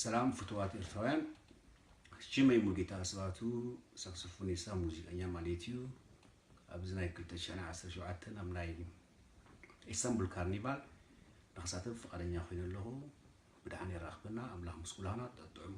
ሰላም ፍቱዋት ኤርትራውያን፣ ሽመይ ሙሉጌታ ስብሃቱ፣ ሳክስፎኒስታ፣ ሙዚቀኛ ማለት እዩ። ኣብዚ ናይ ክልተ ሽሕን ዓሰርተ ሸውዓተን ኣብ ናይ ኢስታንቡል ካርኒቫል ንክሳተፍ ፍቓደኛ ኮይነ ኣለኹ። ብድሓን የራኽበና ኣምላኽ ምስ ኩላህና። ጥዑም።